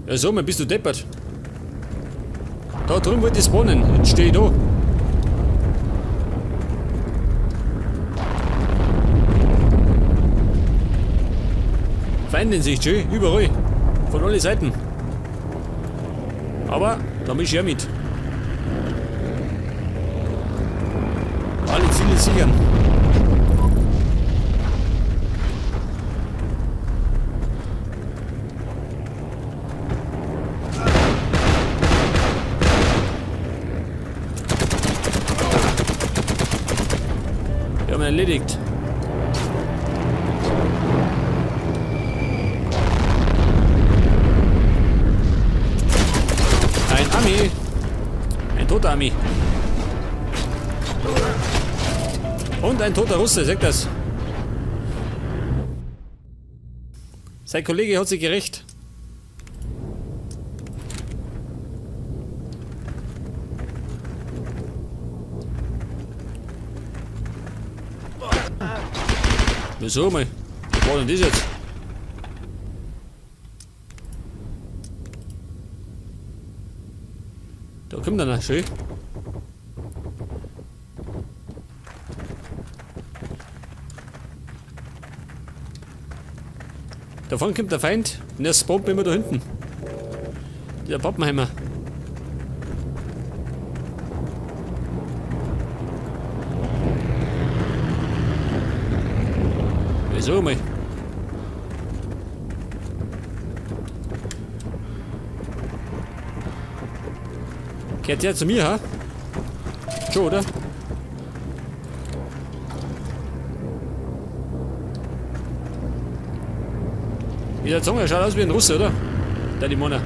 Ja, sag mal, bist du deppert? Da drüben wollte ich spawnen. Jetzt stehe ich da. Feind in Sicht, schön, überall. Von allen Seiten. Aber da misch ich ja mit. Alle Ziele sichern. Wir haben ihn erledigt. Ein Ami. Ein toter Ami. Und ein toter Russe, sagt das. Sein Kollege hat sich gerecht. Wieso mal? Was war denn das jetzt? Da kommt einer, schön. Davon kommt der Feind und er spawnt immer da hinten. Der Pappenheimer. Wieso mal? Kehrt der zu mir, ha? Schon, oder? Dieser Zunge schaut aus wie ein Russe, oder? Der die Mona.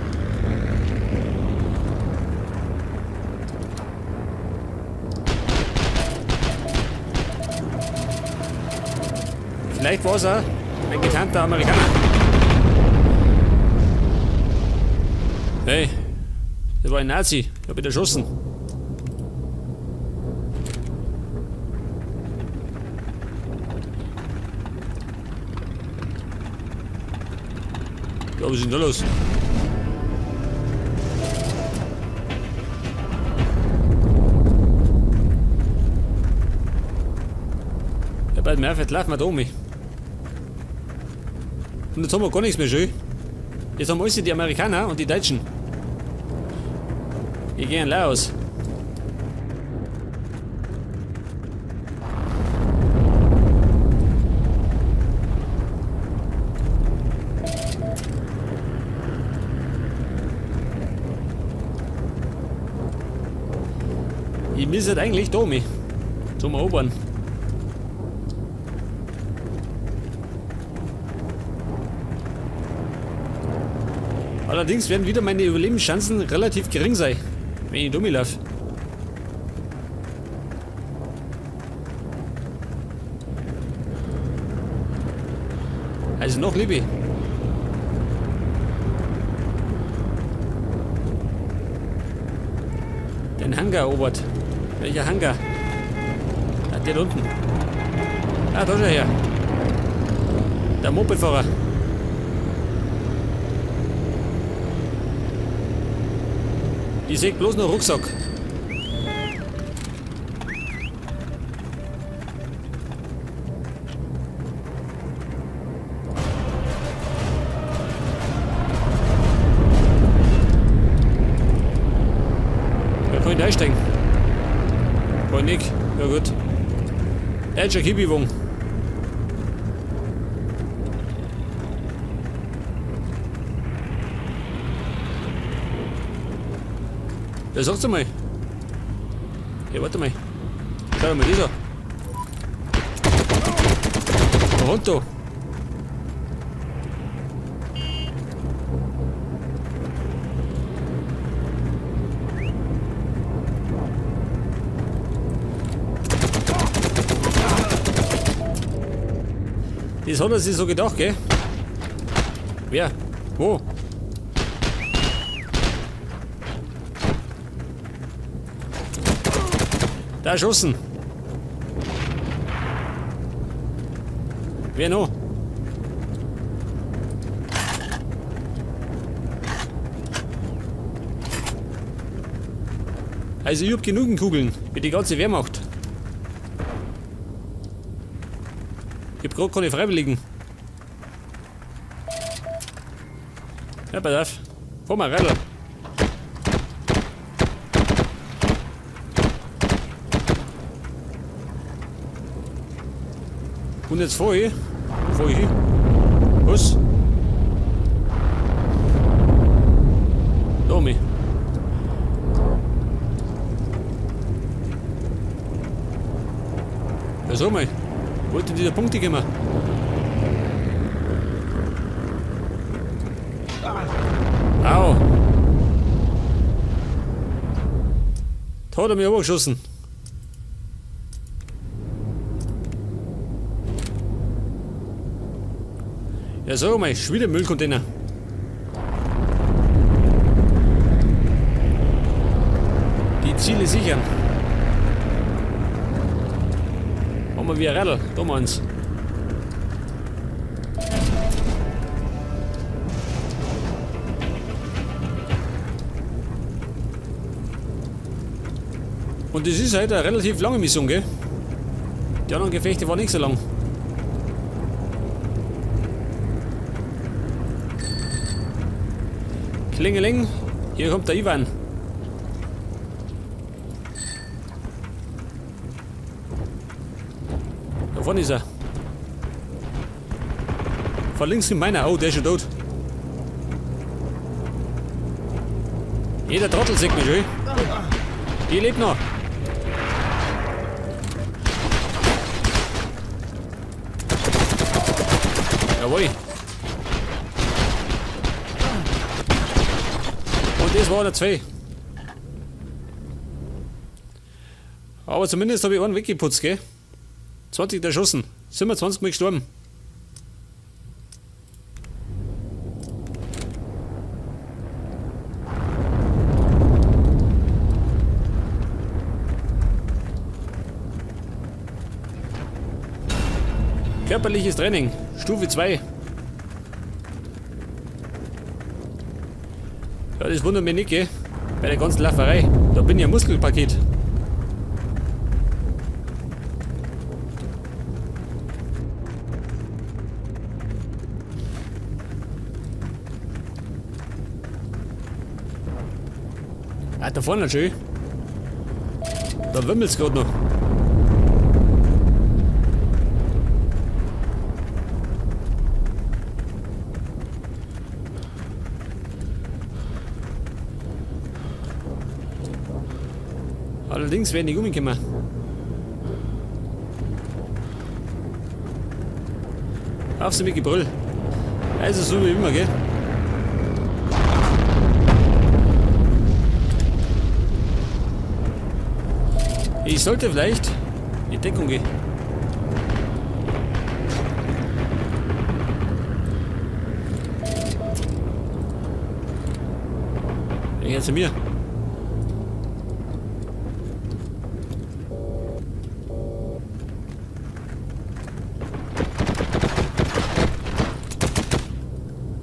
Vielleicht war es auch ein getarnter Amerikaner. Hey, das war ein Nazi. Ich hab ihn erschossen. Ja, was ist denn da los? Ja, bei dem Erfurt laufen wir da um. Und jetzt haben wir gar nichts mehr schön. Jetzt haben alles die Amerikaner und die Deutschen. Die gehen leer aus. Ich muss halt eigentlich da mich zum Erobern. Allerdings werden wieder meine Überlebenschancen relativ gering sein, wenn ich dumm laufe. Also noch Liebe. Den Hangar erobert. Welcher Hangar? Ah, der da unten. Ah, da ist er her. Der Mopedfahrer. Ich seh bloß noch Rucksack. Da kann ich da einsteigen. Kann ich nicht. Ja gut. Deutscher Kibiwong. Ja, sag's mal. Ja, warte mal. Schau mal, dieser. Der Hund da. Das hat er sich so gedacht, gell? Wer? Wo? Da erschossen. Wer noch? Also ich hab genügend Kugeln für die ganze Wehrmacht. Ich hab grad keine Freiwilligen. Ja, pass auf. Fahr mal Radl. Und jetzt fahr ich. Wo fahr ich hin? Was? Da mich. Ja, sag mal. Wo ist denn dieser Punkt gekommen? Au! Da hat er mich geschossen. Ja, sag mal, schon wieder Müllcontainer. Die Ziele sichern. Haben wir wieder Radl, da mal eins. Und das ist halt eine relativ lange Mission, gell? Die anderen Gefechte waren nicht so lang. Klingeling, hier kommt der Ivan. Da vorne ist er. Von links in meiner. Oh, der ist schon tot. Jeder Trottel sieht mich schon. Ich lebe noch. Jawohl. Und das war der 2. Aber zumindest habe ich einen weggeputzt, gell? 20 erschossen. 27 Mal gestorben. Körperliches Training, Stufe 2. Ja, das wundert mich nicht, gell? Bei der ganzen Lafferei. Da bin ich ein Muskelpaket. Ah, da vorne schön. Da wimmelt's grad noch. Allerdings werden die umgekommen. Auf sie mit Gebrüll. Also so wie immer, gell? Ich sollte vielleicht in Deckung gehen. Ich zu mir.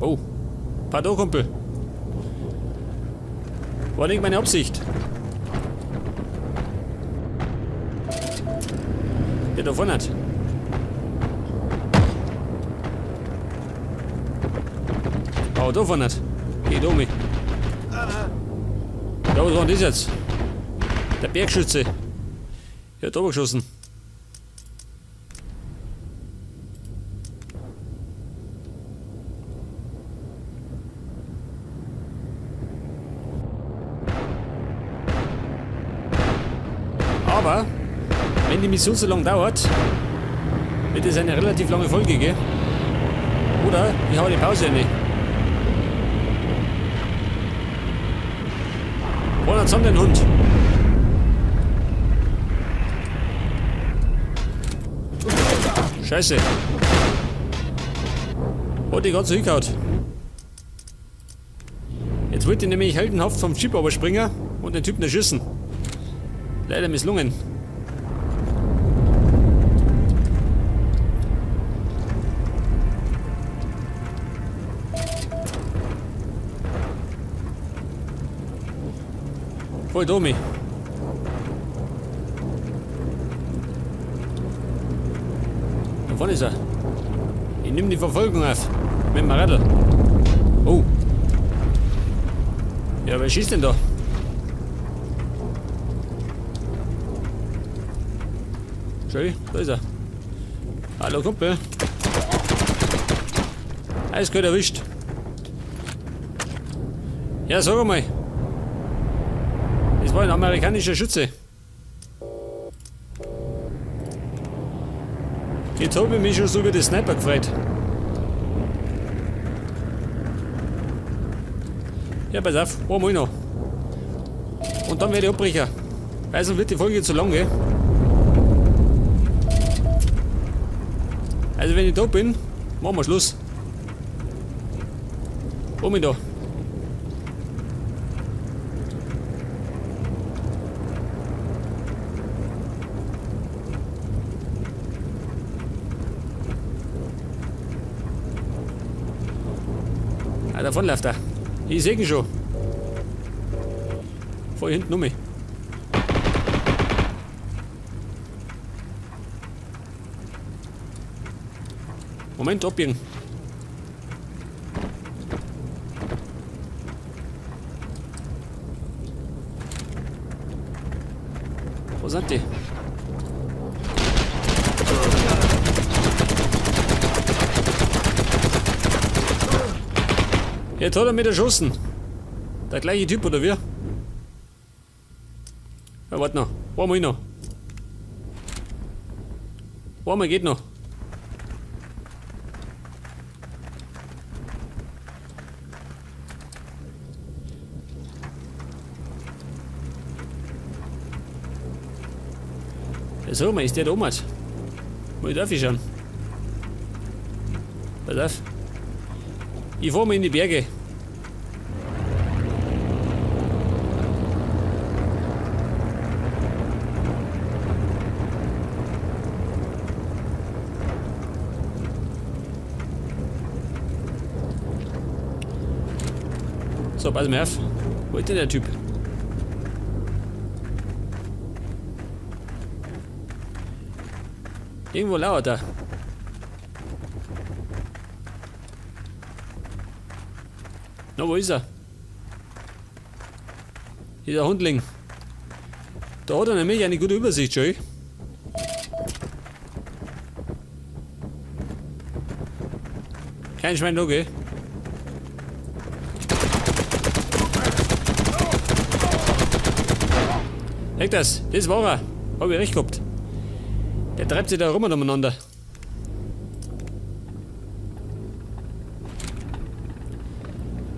Oh, pardon, Kumpel. War nicht meine Absicht. Der da vorne hat. Oh, da vorne hat. Geht um mich. Ja, was war denn das jetzt? Der Bergschütze. Der hat geschossen. Aber, wenn die Mission so lange dauert, wird es eine relativ lange Folge, gell? Oder ich hau die Pause rein. Oder zusammen den Hund. Scheiße. Hat die ganze hingehauen. Jetzt wollte ich nämlich heldenhaft vom Jeep springen und den Typen erschießen. Leider misslungen. Voll Domi. vorne ist er. Ich nehme die Verfolgung auf. Mit dem Radl. Oh. Ja, wer schießt denn da? Schön, da ist er. Hallo Kumpel. Eiskalt erwischt. Ja, sag einmal. Das war ein amerikanischer Schütze. Jetzt habe ich mich schon so über die Sniper gefreut. Ja, pass auf, einmal noch. Und dann werde ich abbrechen. Weil sonst wird die Folge zu lang, gell? Also wenn ich da bin, machen wir Schluss. Wo bin ich da? Ah, davon läuft er. Ich seh ihn schon. Voll hinten um mich. Moment, abbiegen. Wo sind die? Jetzt hat er mich erschossen. Der gleiche Typ, oder wie? Ja, warte noch. Einmal noch. Einmal geht noch. Ja, sag mal, ist der da oben? Mal darf ich schauen. Pass auf. Ich fahr mal in die Berge. So, pass mal auf. Wo ist denn der Typ? Irgendwo lauert er. Na, wo ist er? Dieser Hundling. Da hat er nämlich eine gute Übersicht, schau ich. Kein Schwein da, gell? Echt das? Das war er. Hab ich recht gehabt. Der treibt sich da rum umeinander.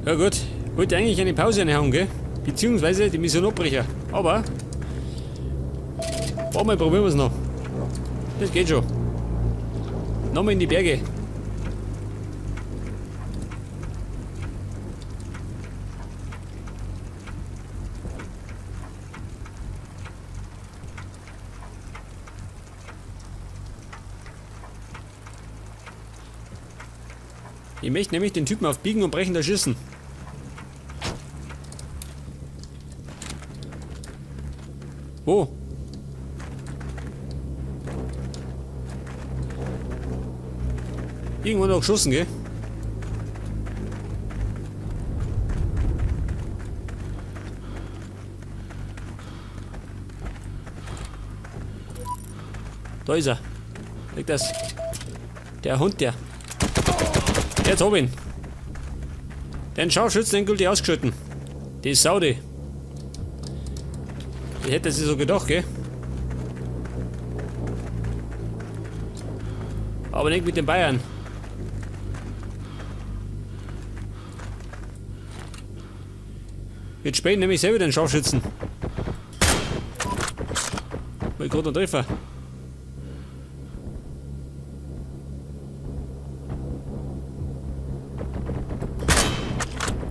Ja gut, wollte eigentlich eine Pause reinhauen, gell? Beziehungsweise die Mission abbrechen. Aber warte mal, probieren wir's noch. Das geht schon. Nochmal in die Berge. Ich möchte nämlich den Typen auf Biegen und Brechen erschießen. Wo? Irgendwo noch geschossen, gell? Da ist er. Liegt das? Der Hund, der. Jetzt hab ich ihn. Den Scharfschützen endgültig ausgeschalten. Die Sau, die. Die hätte sich so gedacht, gell? Aber nicht mit den Bayern. Jetzt spielen nämlich selber den Scharfschützen. Weil ich gerade noch treffe.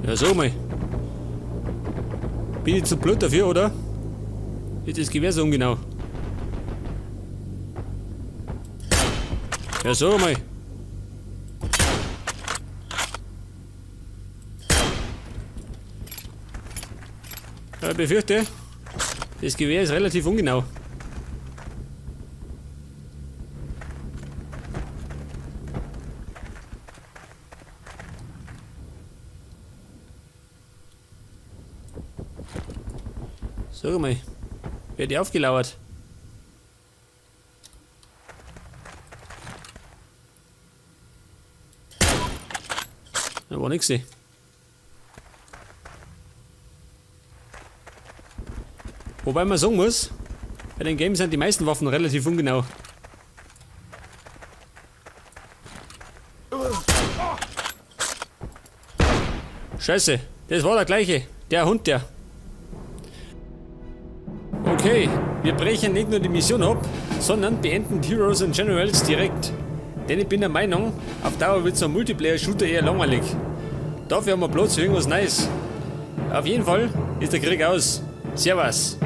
Ja, so mal. Bin ich zu blöd dafür, oder? Ist das Gewehr so ungenau? Ja, so mal. Ja, ich befürchte, das Gewehr ist relativ ungenau. Sag mal, wer hat die aufgelauert? Da war nix. Wobei man sagen muss, bei den Games sind die meisten Waffen relativ ungenau. Scheiße, das war der gleiche. Der Hund, der. Okay, wir brechen nicht nur die Mission ab, sondern beenden Heroes and Generals direkt. Denn ich bin der Meinung, auf Dauer wird so ein Multiplayer-Shooter eher langweilig. Dafür haben wir Platz für irgendwas Neues. Auf jeden Fall ist der Krieg aus. Servus.